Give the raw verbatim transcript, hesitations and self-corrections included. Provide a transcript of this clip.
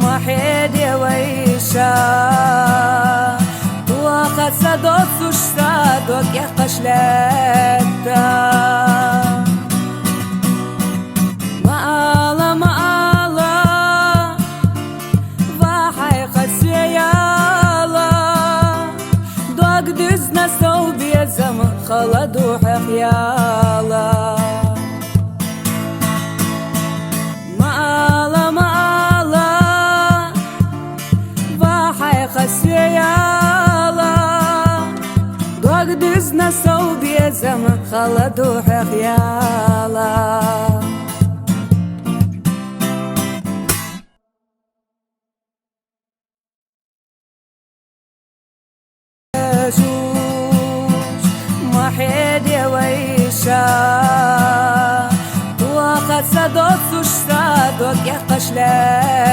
Ма хьеде вайша, вахаца доцуш са дог кӀекъаш лаьтта. Ма ала, ма ала, ва хьайха сеяла, дог дуьзна сов безам хала ду хьехъяла. Ма ала, ма ала, ва хьайха сеяла, дог дуьзна сов безам хала ду хьехъяла. Ма хьеде вайша, вахаца доцуш са дог кӀекъаш лаьтта.